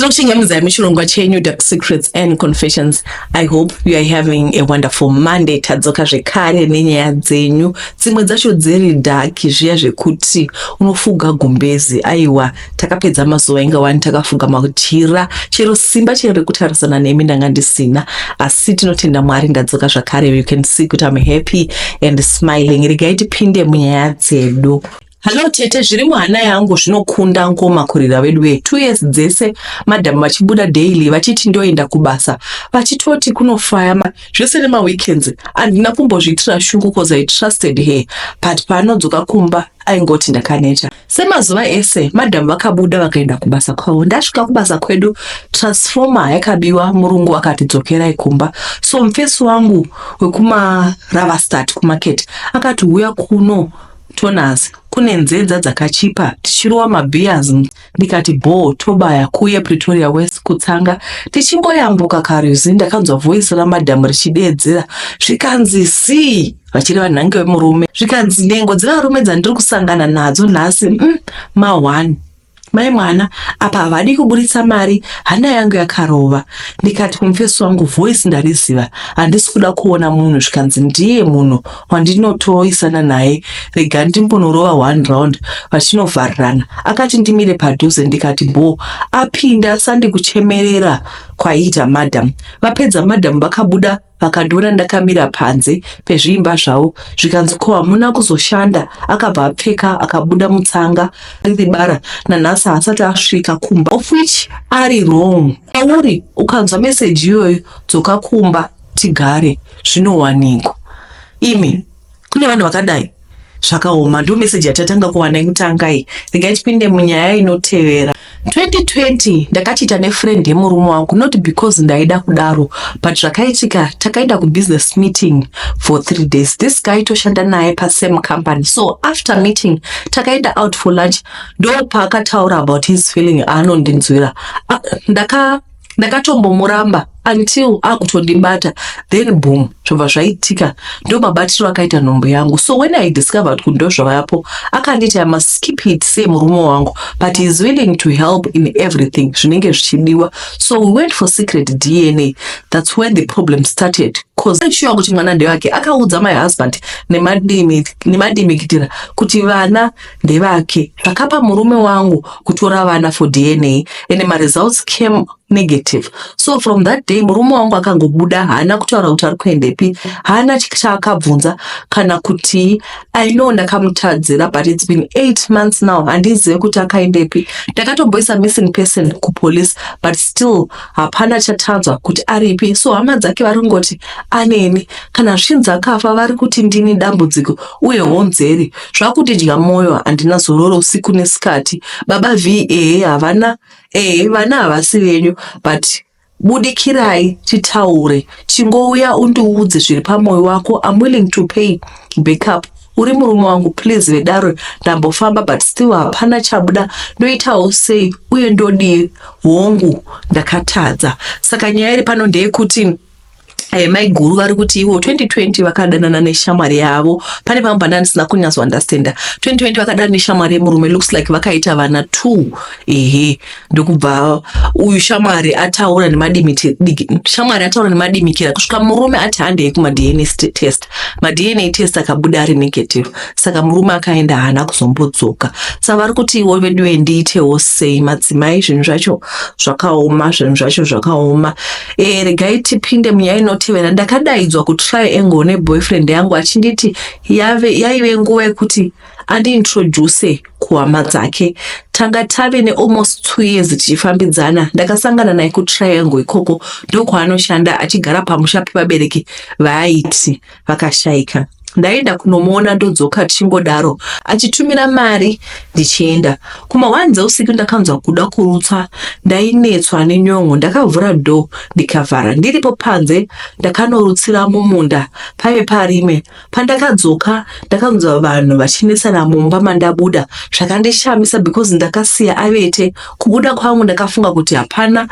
Tinokuchingamizai muchirongwa chenyu Dark Secrets and Confessions. I hope you are having a wonderful Monday. Tadzoka zvekare nenyaya dzenyu, dzimwe dzacho dziri dark zviya zvekuti unofuga gumbezi. Aiwa, takapedza mazuva inga wani takafuga machira, chero simba chero rekutarisana nemi ndanga ndisina, asi tinotenda Mwari ndadzoka zvakare. You can see kuti I'm happy and smiling. Regai tipinde munyaya dzedu. Hallo tete, zviri muhana yangu zvinokunda ngoma kurira vedu wee. 2 years dzese madhamu vachibuda daily vachiti ndoenda kubasa, vachitoti kunofaya zvese nemaweekends. Handina kumbozviitira shungu 'cause I trusted her, but paanodzoka kumba aingoti ndakaneta semazuva ese. Madhamu vakabuda vakaenda kubasa kwavo. Ndasvika kubasa kwedu, transformer yakabiwa. Murungu akati dzokerai kumba. So mufesi wangu wekumaRavastart kumarket akati uya kuno tonas kune nzenza dzakachipa, tichirova mabeers. Ndikati bho, tobaya kuye Pretoria West kutsanga. Tichingoyambuka karuzi, ndakanzwa voice ramadhamu richideedzera, zvikanzi si vachireva nhange wemurume, zvikanzi nhengo dzevarume dzandiri kusangana nadzo nhasi ma1 mai mwana apa havadi kuburitsa mari. Hana yangu yakarova. Ndikati kumufesi wangu, "Voice ndariziva, handisi kuda kuona munhu." Zvikanzi ndiye munhu wandinotoisana naye, rega ndimbonorova one round vachinovharirana. Akati ndimire padhuze. Ndikati bo. Apinda sandikuchemerera kwaiita madam. Vapedza, madam vakabuda vakandiona ndakamira panze pezviimba zvavo. Zvikanzi, "Ko hamuna kuzoshanda?" Akabva apfeka akabuda mutsanga riri bara. Nanhasi haasati asvika kumba, of which ari wrong. Pauri ukanzwa meseji iyoyo, dzoka kumba tigare, zvinowanikwa. Imi kune vanhu vakadai, zvakaoma. Ndo meseji yatatanga kuwana yekutanga iyi. Regai tipinde munyaya inotevera. 2020 ndakachiita nefriend yemurume wangu, not because ndaida kudaro, but zvakaitika, takaenda kubusiness meeting for 3 days. This guy toshanda naye pasame company. So after meeting takaenda out for lunch. Ndo paakataura about his feeling aanondinzwira. Ndakatombomuramba until akutondibata, then boom, zvobva zvaitika. Ndo mabatiro akaita nhumbu yangu. So when I discovered kuti ndo zvavapo, akanditi I must keep it semurume wangu, but he is willing to help in everything zvinenge zvichidiwa. So we went for secret DNA. That's when the problem started, 'cause sure kuti mwana ndewake. Akaudza my husband nemadimikitira kuti vana ndevake. Zvakapa murume wangu kutora vana for DNA, and maresults came negative. So from that day murume wangu akangobuda, haana kutaura kuti ari kuendepi, haana chaakabvunza kana kuti. I know ndakamutadzira, but it's been 8 months now, handizive kuti akaendepi. Ndakatomboisa missing person kupolice, but still hapana chatanzwa kuti aripi. So hama dzake vari kungoti aneni, kana zvinzi akafa vari kuti ndini dambudziko uye honzeri. Zvakundidya mwoyo, handina zororo usiku nesikati. Baba v, ehe, havana, ehe, vana havasi venyu, but budikirai titaure. Chingouya undiudze zviri pamwoyo wako. I'm willing to pay backup, uri murume wangu. Please vedaro, ndambofamba but still hapana chabuda. Ndoitawo sei uye ndodii? Hongu, ndakatadza. Saka nyaya iri pano ndeyekuti maiguru vari kuti ivo 2020 vakadanana neshamwari yavo. Pane pamwe pandanga ndisina kunyatsoundestanda. 2020 vakadanana neshamwari yemurume, looks like vakaita vana 2. Ehe, ndokubva uyu shamwari ataura shamwari ataura nemadimikira kusvika murume ati handei kumaDNA test. MaDNA test akabuda ari negative, saka murume akaenda, haana kuzombodzoka. Saka vari kuti iwo veduwe, ndiitewo sei madzimai? Zvinhu zvacho zvakaoma, zvinhu zvacho zvakaoma. Regai tipinde munyaya inotevera. Ndakadaidzwa kuTriangle neboyfriend yangu achinditi yaive nguva yekuti andiintroduce kuhama dzake. Tanga tave nealmost 2 years tichifambidzana. Ndakasangana naye kuTriangle ikoko, ndokwaanoshanda, achigara pamusha pevabereki vaaiti vakashayika. Ndaenda kunomuona, ndodzoka, tichingodaro, achitumira mari ndichienda. Kuma1 dzeusiku ndakanzwa kuda kurutsa, ndainetswa nenyongo. Ndakavhura door ndikavhara. Ndiripo panze ndakanorutsira mumunda paive parime. Pandakadzoka ndakanzwa vanhu vachinetsana mumba mandabuda. Zvakandishamisa because ndakasiya avete. Kubuda kwangu ndakafunga kuti hapana.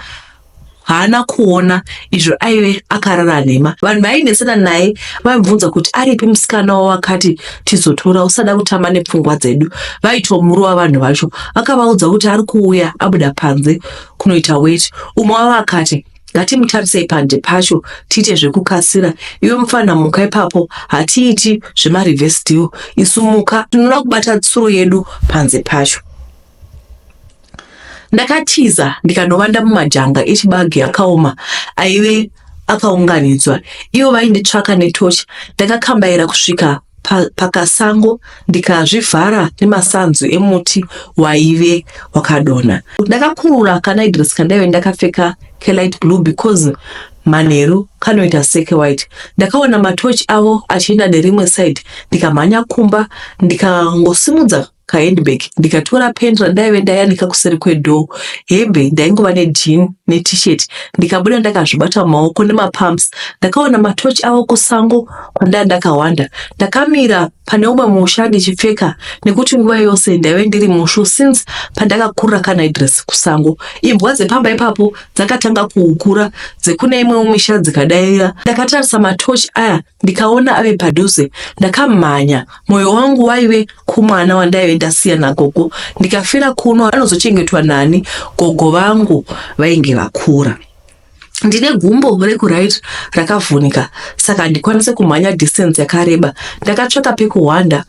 Haana kuona izvo aive akarara nhema. Vanhu vainetsana naye vaimubvunza kuti aripi musikana wawakati tizotora usada kutamba nepfungwa dzedu. Vaitomurova vanhu vacho. Akavaudza kuti ari kuuya abuda panze kunoita weti. Umwe wavo akati ngatimutarisei panze pacho tiite zvekukasira. Iwe mufana muka ipapo hatiiti zvemareverse deal isu muka tinoda kubata tsuro yedu panze pacho. Ndakatiza ndikanovanda mumajanga echibage akaoma aive akaunganidzwa. Ivo vainditsvaka netochi. Ndakakambaira kusvika pakasango ndikazvivhara nemasanzu emuti waive wakadonha. Ndakakurura kanaidress kandaive ndakapfeka kelight blue because manheru kanoita seke white. Ndakaona matochi avo achienda nerimwe side ndikamhanya kumba ndikangosimudza kahandbag ndikatora pant randaive ndayanika kuseri kwedoor. Hembe ndaingova nejean net-shirt ndikabuda ndakazvibata mumaoko nemapumps. Ndakaona matochi avo kusango kwandaiva ndakahwanda. Ndakamira pane umwe musha ndichipfeka nekuti nguva yose ndaive ndiri mushu since pandakakurira kanightdress kusango. Imbwa dzepamba ipapo dzakatanga kuhukura dzekune imwewo misha dzikadairira. Ndakatarisa matochi aya ndikaona ave padhuze. Ndakamhanya, moyo wangu waive kumwana wandaive ndasiya nagogo. Ndikafira kuno anozochengetwa nani? Gogo vangu vainge vakura. Ndine gumbo rekuright rakavhunika saka handikwanise kumhanya distance yakareba. Ndakatsvaka pekuhwanda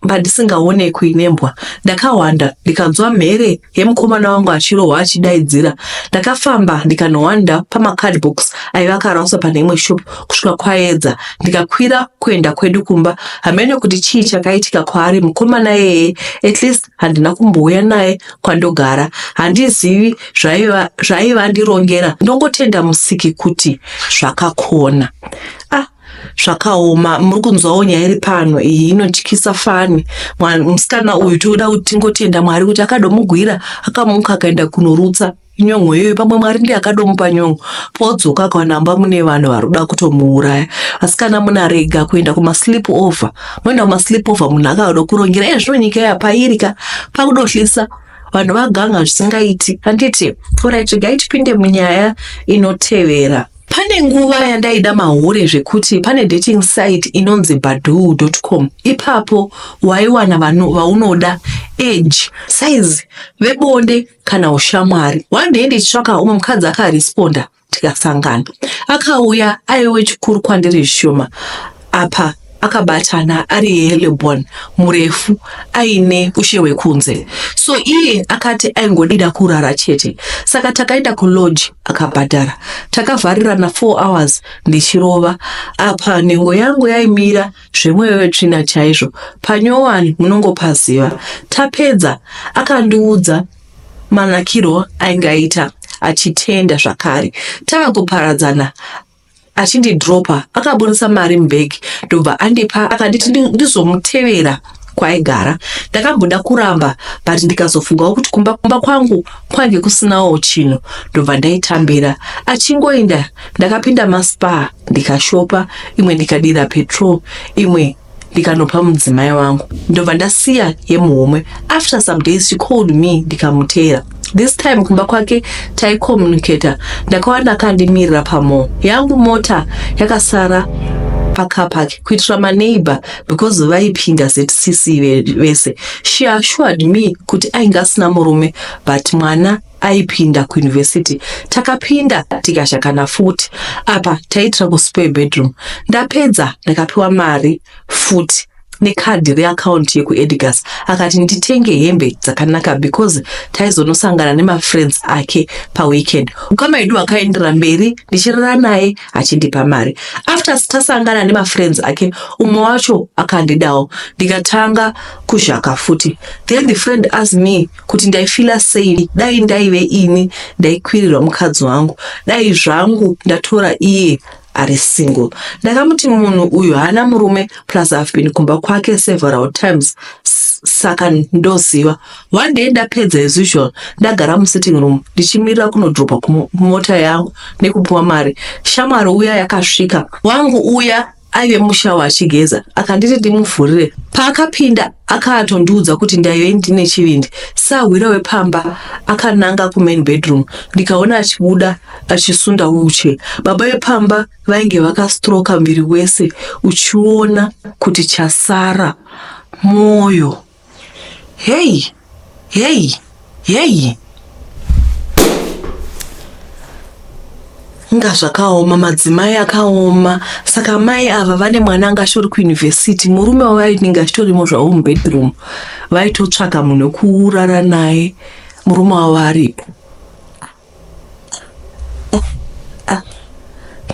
pandisingaonekwi nembwa. Ndakahwanda ndikanzwa mhere yemukomana wangu achirohwa achidaidzira. Ndakafamba ndikanohwanda pamacardbox aiva akaraswa pane imwe shop kusvika kwaedza ndikakwira kuenda kwedu kumba. Hameno kuti chii chakaitika kwaari mukomana iyeye at least handina kumbouya naye kwandogara. Handizivi zvaiva andirongera ndongotenda musiki kuti zvakakona. Ah, zvakaoma muri kunzwawo nyaya iri pano iyi inotyisa fani musikana uyu toda kuti tingotenda mwari kuti akadomugwira akamuka akaenda kunorutsa nyon'o iyoyo pamwe mwari ndiye akadomupa nyon'o podzoka akawana mba mune vanhu vari kuda kutomuuraya asikana munarega kuenda kumasleep over moenda kumasleep over munhu akada kurongera iye zvino nyika iya pairi ka pakudohlisa vanhu vaganga zvisingaiti handiti orit regai tipinde munyaya inotevera. Pane nguva yandaida mahure zvekuti pane dating site inonzi badoo.com ipapo waiwana vanhu vaunoda age, size, vebonde kana ushamwari. One day ndichitsvaka umwe mukadzi akaresponda tikasangana. Akauya aive wechikuru kwandiri zvishoma apa akabatana ari yellowbone murefu aine ushe hwekunze so iye akati aingodida kurara chete saka takaenda kulodge akabhadhara takavharirana 4 hours ndichirova apa nhengo yangu yaimira zvemweya wetsvina chaizvo panyowani munongopaziva tapedza akandiudza manakiro ainge aita achitenda zvakare tava kuparadzana achindidropa akaburitsa mari mubhegi ndobva andipa akanditi ndizomutevera kwaaigara ndakamboda kuramba but ndikazofungawo kuti kumba, kumba kwangu kwange kusinawo chinhu ndobva ndaitambira achingoenda ndakapinda maspa ndikashopa imwe ndikadira petrol imwe ndikanopa mudzimai wangu ndobva ndasiya yemuhomwe after some days she called me ndikamuteera this time kumba kwake taicommunicata ndakawana akandimirira pamall yangu mota yakasara pacar park kuitira maneighbor because vaipinda ZCC vese she assured me kuti ainge asina murume but mwana aipinda kuuniversity takapinda tikashakana futi apa taiitira kuspare bedroom ndapedza ndakapiwa mari futi nekadhi reakaunti yekuEdgars akati nditenge hembe dzakanaka because taizonosangana nemafriends ake paweekend ukama edu hwakaendera mberi ndichirara naye achindipa mari after tasangana nemafriends ake umwe wacho akandidawo ndikatanga kuzhaka futi then the friend asked me kuti ndaifila sei dai ndaive ini ndaikwirirwa mukadzi wangu dai zvangu ndatora iye ari single ndakamuti munhu uyu haana murume plus I've been kumba kwake several times saka ndoziva one day ndapedza as usual ndagara musitting room ndichimirira kunodropa kumota yangu nekupiwa mari shamwari uya yakasvika wangu uya. Aive mushawa achigeza akanditi ndimuvhurire. Paakapinda akatondiudza kuti ndaive ndine chivindi. Sahwira wepamba akananga kumain bedroom ndikaona achibuda achisunda wheelchair. Baba vepamba vainge vakastroka muviri wese uchiona kuti chasara mwoyo. Hey, hey, hey. Inga zvakaoma, madzimai akaoma. Saka mai ava vane mwana anga achitori kuyunivhesiti, murume wavo ainenge achitorimo zvavo mubedroom. Vaitotsvaka munhu wekurara naye, murume wavo aripo.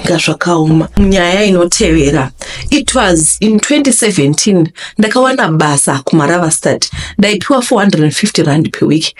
Inga zvakaoma. Nyaya inotevera. It was in 2017 ndakawana basa kuMaravastad. Ndaipiwa 450 rand per week.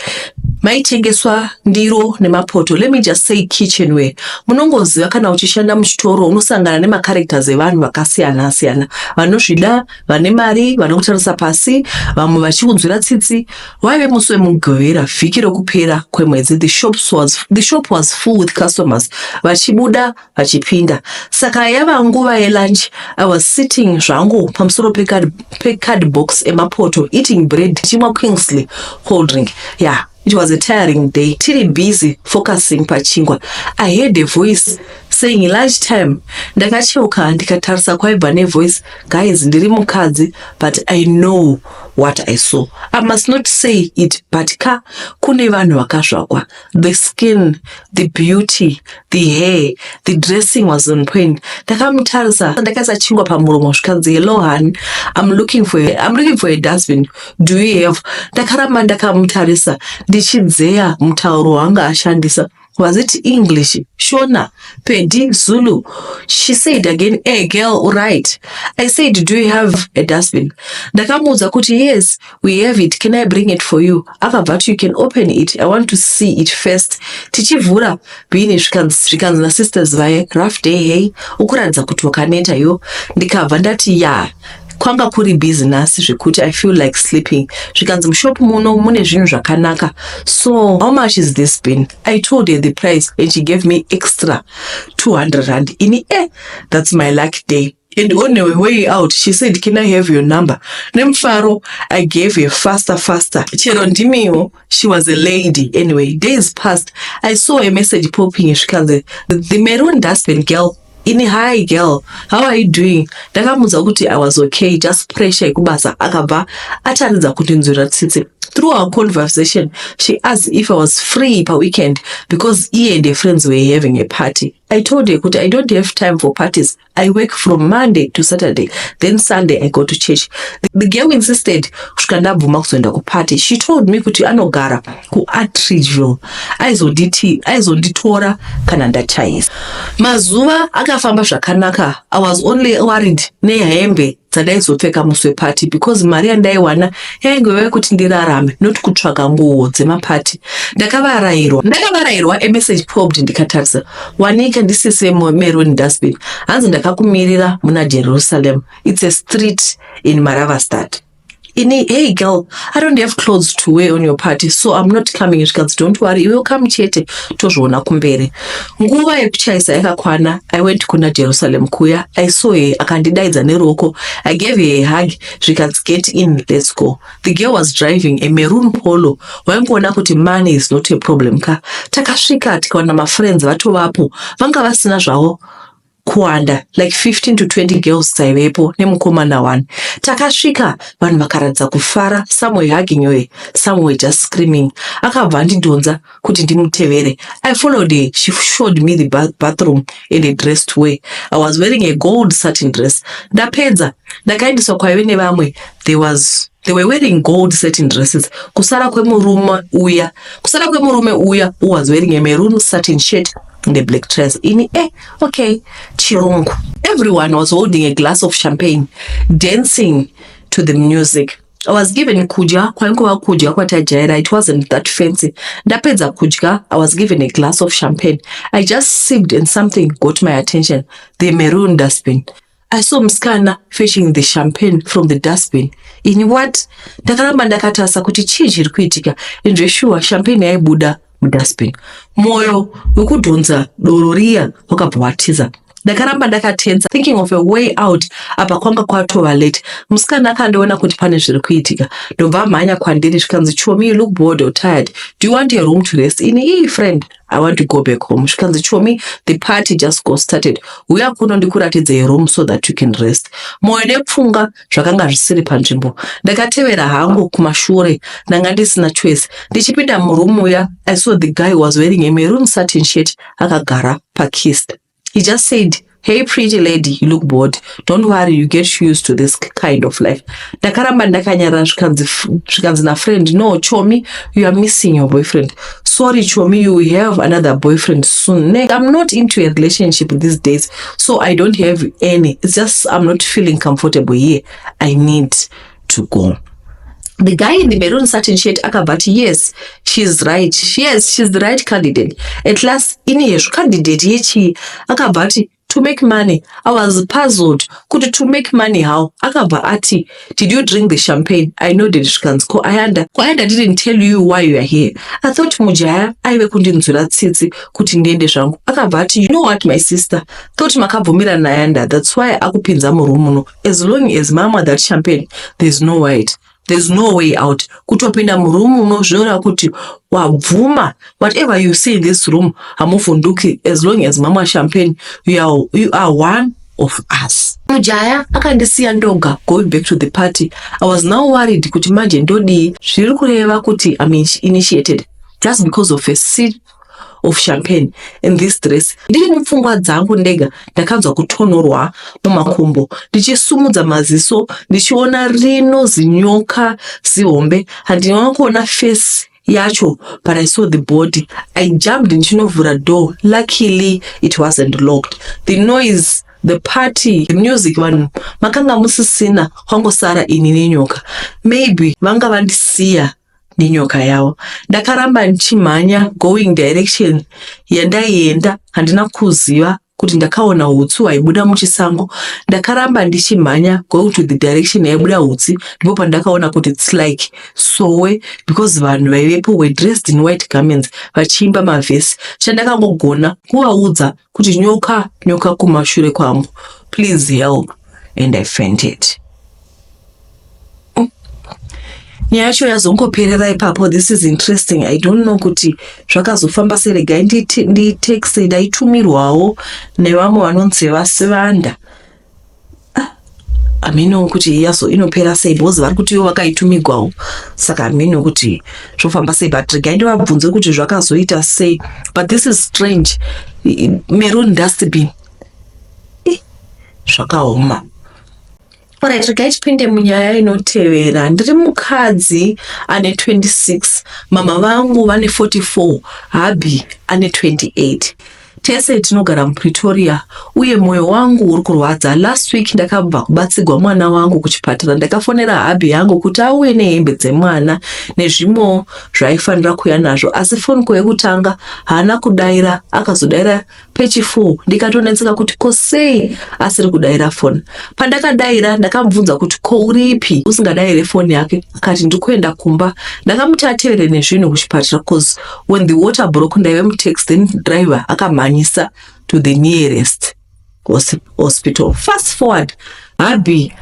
Maitengeswa ndiro nemapoto. Let me just say kitchenware. Munongoziva kana uchishanda muchitoro unosangana nemacharacters evanhu vakasiyana siyana. Vanozvida, vane mari, vanokutarisa pasi, vamwe vachikunzwira tsitsi. Waive musi weMugovera vhiki rokupera kwemwedzi. The shop was, the shop was full with customers vachibuda vachipinda. Saka yava nguva yelunch. I was sitting zvangu pamusoro pecard box emapoto eating bread chimwa Kingsley cold drink. Yeah, it was a tiring day. Tiri busy focusing pachingwa. I heard a voice saying lunch time. Ndakacheuka ndikatarisa kwaibva nevoice. Guys, ndiri mukadzi but I know what I saw. I must not say it but ka kune vanhu vakazvakwa. The skin, the beauty, the hair, the dressing was on point. Ndakamutarisa ndakaisa chingwa pamuromo zvikanzi hello honey, I'm looking for a dustbin. Do you have? Ndakaramba ndakamutarisa ndichidzeya mutauro wanga ashandisa. Was it English, Shona, Pedi, Zulu? She said again, hey girl, right. I said, do you have a dustbin? Ndakamuudza kuti yes, we have it. Can I bring it for you? Akabva ati you can open it. I want to see it first. Tichivhura bhini zvikanzi nasisters vaye, rough day hey, ukuratidza kuti wakaneta yo. Ndikabva ndati ya. Kwanga kuri busy nhasi zvekuti I feel like sleeping. Zvikanzi mushop muno mune zvinhu zvakanaka. So how much is this bin? I told her the price and she gave me extra 200 rand. Ini that's my lucky day. And on her way out, she said, can I have your number? Nemfaro, I gave her faster, faster. Chero ndimiwo, she was a lady. Anyway, days passed. I saw a message popping. Zvikanzi, the maroon dustbin girl. Ini, hi girl, how are you doing? Ndakamuudza kuti I was okay, just pressure yekubasa. Akabva ataridza kundinzwira tsitsi. Through our conversation, she asked if I was free per weekend because iye and her friends were having a party. I told her kuti I don't have time for parties. I work from Monday to Saturday. Then Sunday I go to church. The girl insisted kusvika ndabvuma kuzoenda kuparty. She told me kuti anogara kuAtteridgeville. Aizonditi aizonditora kana ndachaisa. Mazuva akafamba zvakanaka. I was only worried nehembe dzandaizopfeka musi wepati because mari yandaiwana yaingova yekuti ndirarame not kutsvaga nguo dzemapati. Ndakavarayirwa a message popped ndikatarisa wanika ndisise maroon dustbin. Hanzi ndakakumirira muna Jerusalem. It's a street in Maravastad. Ini, hey girl, I don't have clothes to wear on your party, so I'm not coming. Zvikanzi don't worry, iwe come chete tozviona kumberi. Nguva yekuchaisa yakakwana. I went kuna Jerusalem kuya. I saw her akandidaidza neruoko. I gave her a hug. Zvikanzi get in, let's go. The girl was driving a maroon Polo. Waingoona kuti money is not a problem ka. Takasvika tikaona mafriends vatovapo. Vanga vasina zvavo kuwanda like 15 to 20 girls dzaivepo nemukomana one. Takasvika vanhu vakaratidza kufara, some were hugging her, some were just screaming. Akabva andidhonza kuti ndimutevere. I followed her. She showed me the bathroom and a dress to wear. I was wearing a gold satin dress. Ndapedza ndakaendeswa kwaive nevamwe. They were wearing gold satin dresses. Kusara kwemurume uya who was wearing a maroon satin shirt and a black dress. Ini okay, chirungu. Everyone was holding a glass of champagne, dancing to the music. I was given kudya, kwaingova kudya kwatajaira. It wasn't that fancy. Ndapedza kudya, I was given a glass of champagne. I just sipped and something got my attention. The maroon dustbin. I saw musikana fetching the champagne from the dustbin. Ini what? Ndakaramba ndakatarisa kuti chii chiri kuitika. And zveshuwa champagne yaibuda mudustbin. Moyo wekudhonza doro riya wakabva watiza. Ndakaramba ndakatensa, thinking of a way out. Apa kwanga kwatova late. Musikana akandiona kuti pane zviri kuitika, ndobva amhanya kwandiri, zvikanzi, "Chomi, you look bored or tired. Do you want a room to rest?" Ini, "Ii friend, I want to go back home." Zvikanzi, "Chomi, the party just got started. Uya kuno ndikuratidze room so that you can rest." Mwoyo nepfungwa zvakanga zvisiri panzvimbo. Ndakatevera hangu kumashure, ndanga ndisina choice. Ndichipinda muroom uya, I saw the guy was wearing a maroon satin shirt, akagara pakist. He just said, "Hey pretty lady, you look bored. Don't worry, you get used to this kind of life." Ndakaramba ndakanyarara. Zvikanzi nafriend, "No chomi, you are missing your boyfriend. Sorry chomi, you will have another boyfriend soon." Ne, I'm not into a relationship these days, so I don't have any. It's just I'm not feeling comfortable here. I need to go. The guy in the maroon satin shirt akabva ati, "Yes, she's right. Yes, she's the right candidate at last." Ini, "Hezvo, candidate yechii?" Akabva ati, "To make money." I was puzzled kuti, "To make money how?" Akabva ati, "Did you drink the champagne?" I nodded. Zvikanzi, "Ko Ayanda, ko Ayanda didn't tell you why you are here?" I thought mujaya aive kundinzwira tsitsi kuti ndiende zvangu. Akabva ati, "You know what my sister thought, makabvumira naAyanda. That's why akupinza muroom muno. As long as mamwa that champagne, there's no way, there's no way out. Kutopinda muroom muno zvinoreva kuti wabvuma whatever you see in this room. Hamuvhunduki as long as mamwa champagne. You are one of us." Mujaya akandisiya ndoga going back to the party. I was now worried kuti manje ndodii? Zviri kureva kuti I'm initiated just because of a sip of champagne in this dress? Ndiri mupfungwa dzangu ndega, ndakanzwa kutonhorwa mumakumbo. Ndichisumudza maziso, ndichiona rino zinyoka zihombe. Handina kuona face yacho, but I saw the body. I jumped ndichinovhura door. Luckily it wasn't locked. The noise, the party, the music, vanhu makanga musisina, kwangosara ini nenyoka. Maybe vanga vandisiya nenyoka yavo. Ndakaramba ndichimhanya going direction yandaienda. Handina kuziva kuti ndakaona hutsi hwaibuda muchisango. Ndakaramba ndichimhanya going to the direction yaibuda hutsi. Ndipo pandakaona kuti it's like sowe, because vanhu vaivepo were dressed in white garments, vachiimba mavhesi. Chandakangogona kuvaudza kuti, "Nyoka, nyoka kumashure kwangu, please help," and I fainted. Nyaya yacho yazongoperera ipapo. This is interesting. I don't know kuti zvakazofamba sei. Regai nditext. Ndaitumirwawo nevamwe vanonzi vaSivanda. Hameno kuti yazo inopera sei, because vari kuti ivo vakaitumigwawo, saka hameno kuti zvofamba sei, but regai ndivabvunze kuti zvakazoita sei. But this is strange. Maroon dustbin, zvakaoma. Alright, regai tipinde munyaya inotevera. Ndiri mukadzi ane 26, mama vangu vane 44, hubby ane 28. Tese tinogara muPretoria uye mwoyo wangu uri kurwadza. Last week ndakabva kubatsigwa mwana wangu kuchipatara. Ndakafonera hubby yangu kuti auye nehembe dzemwana nezvimwewo zvaaifanira kuuya nazvo, asi phone call yekutanga haana kudaira. Akazodaira pechi4, ndikatonetseka kuti ko sei asiri kudaira foni. Pandakadaira, ndakamubvunza kuti ko uripi usingadayire foni yake. Akati, "Ndiri kuenda kumba." Ndakamuti atevere nezvinhu kuchipatara, cause when the water broke ndaive mutaxi, then driver akamhanyisa to the nearest hospital. Fast forward, hubby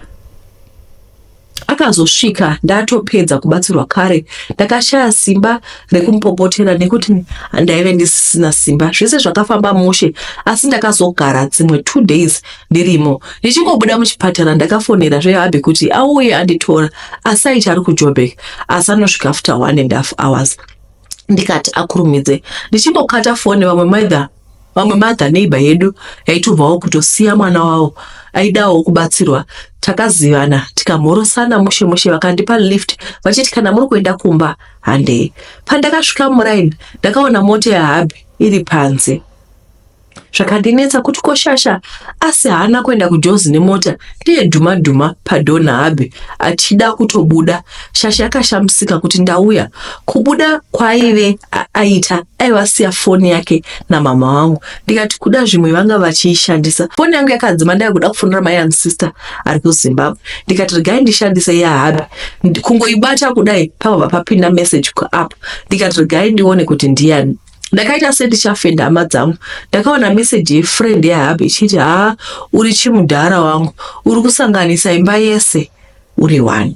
akazosvika ndatopedza kubatsirwa kare. Ndakashaya simba rekumupopotera nekuti ndaive ndisisina simba. Zvese zvakafamba mushe, asi ndakazogara dzimwe 2 days ndirimo. Ndichingobuda muchipatara, ndakafonera zvehubby kuti auye anditora, asi aiti ari kuJoburg, asi anosvika after 1.5 hours. Ndikati akurumidze. Ndichingokata foni, vamwe mother, neighbor yedu, yaitobvawo kutosiya mwana wavo aidawo kubatsirwa. Takazivana, tikamhorosana mushe mushe. Vakandipa lift vachiti, "Kana muri kuenda kumba, handei." Pandakasvika muraini, ndakaona mota yahubby iri panze. Zvakandinetsa kuti koshasha asi haana kuenda kuJozi nemota. Ndiye dhuma dhuma padoor nahubby achida kutobuda. Shasha yakashamisika kuti ndauya. Kubuda kwaaive aita, aivasiya foni yake namama vangu. Ndikati kuda zvimwe vanga vachiishandisa. Foni yangu yakadzima, ndaiva kuda kufonera my young sister ari kuZimbabwe. Ndikati regai ndishandise yahubby. Kungoibata kudai, pabva papinda message kuapp. Ndikati regai ndione kuti ndiani. Ndakaita sendichafenda hama dzangu. Ndakaona meseji yefriend yehubby ichiti haa uri chimudhara wangu uri kusanganisa imba yese uri one.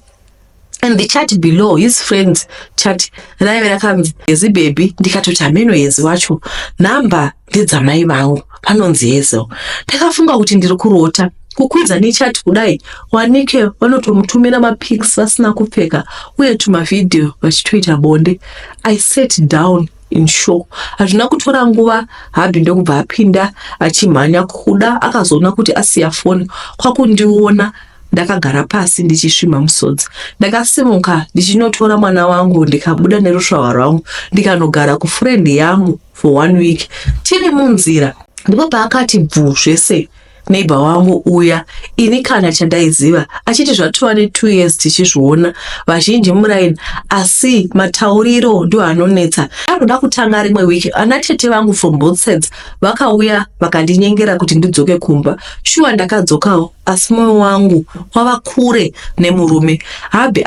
And the chat below his friends chat raive rakanzi hezi baby ndikatoti hameno hezi wacho nhamba ndedzamai vangu vanonzi Hazel. Ndakafunga kuti ndiri kurota. Kukwidza nechat kudai wanike vanotomutumira mapics vasina kupfeka uye tumavhidhiyo vachitoita bonde. I sat down in shock. Hazvina kutora nguva hubby ndokubva apinda achimhanya kuda akazoona kuti asiya foni kwakundiona ndakagara pasi ndichisvimha musodzi. Ndakasimuka ndichinotora mwana wangu ndikabuda nerusvava rwangu ndikanogara kufriend yangu for one week. Tiri munzira ndipo paakati bvuu zvese neighbor wangu uya ini kana chandaiziva achiti zvatova ne2 years tichizviona vazhinji muraini asi matauriro ndo anonetsa anoda kutanga rimwe wiki ana tete vangu from both sides vakauya vakandinyengera kuti ndidzoke kumba shuwa ndakadzokawo asi moyo wangu wava kure nemurume hubby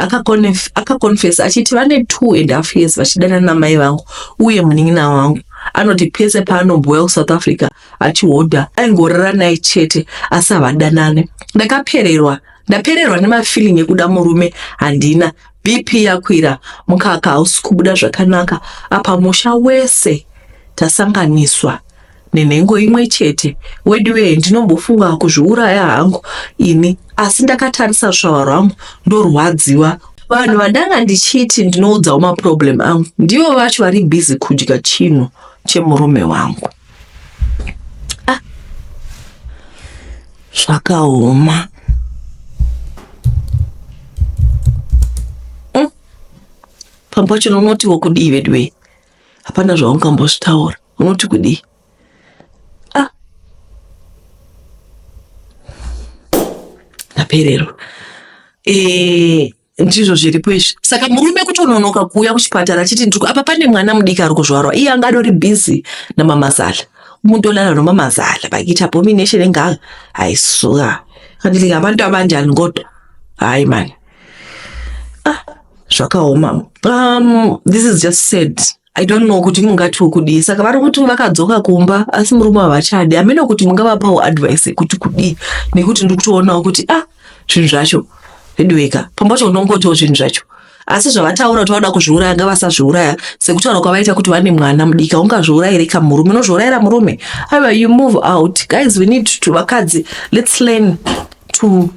akaconfess achiti vane 2.5 years vachidanana namai vangu uye munin'ina wangu anoti pese paanombouya kuSouth Africa achihodha aingorara naye chete asi havadanane. Ndakapererwa ndapererwa nemafeeling ekuda murume handina BP yakwira mukaka hausi kubuda zvakanaka apa musha wese tasanganiswa nenhengo imwe chete weduwee ndinombofunga kuzviuraya hangu ini asi ndakatarisa rusvava rwangu ndorwadziwa vanhu vandanga ndichiti ndinoudzawo maproblem angu ndivo vacho vari busy kudya chinhu chemurume wangu. Ah, zvakaoma. Pamwe pacho unotiwo kudii veduwee hapana zvaungambozvitaura unoti kudii ah ndapererwa eh ndizvo zviripo izvi saka murume kutononoka kuuya kuchipatara achiti ndiri apa pane mwana mudiki ari kuzvarwa iye anga adori busy namamazala umuntu olala nomamazala bakithi abomination engaka hayi suka kanti ngabantu abanjani kodwa hayi mani ah zvakaoma this is just sad I don't know kuti mungati kudii saka vari kuti vakadzoka kumba asi murume havachadi hameno kuti mungavapawo advice yekuti kudii nekuti ndiri kutoonawo kuti ah zvinhu zvacho veduweka pamwe pacho unongotiwo zvinhu zvacho asi zvavataura kuti vanoda kuzviuraya ngavasazviuraya sekutaura kwavaita kuti vane mwana mudiki ungazviurayire kamurume unozviurayira murume aiwa you move out guys we need to vakadzi let's learn to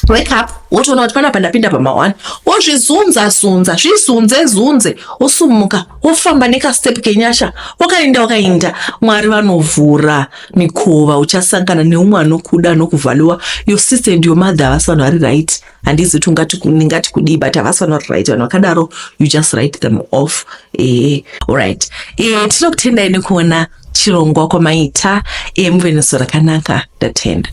wake up wotoona kuti panapa ndapinda pama1 wozvizunza zunza zvizunze zunze wosumuka wofamba nekastep kenyasha wakaenda wakaenda mwari vanovhura mikova uchasangana neumwe anokuda anokuvhaliwa your sister and your mother havasi vanhu vari right handizi kuti ungati ndingati kudii but havasi vanhu vari right vanhu vakadaro you just write them off eh alright eh tinokutendai nekuona chirongwa kwamaita eh muve nezuva rakanaka ndatenda.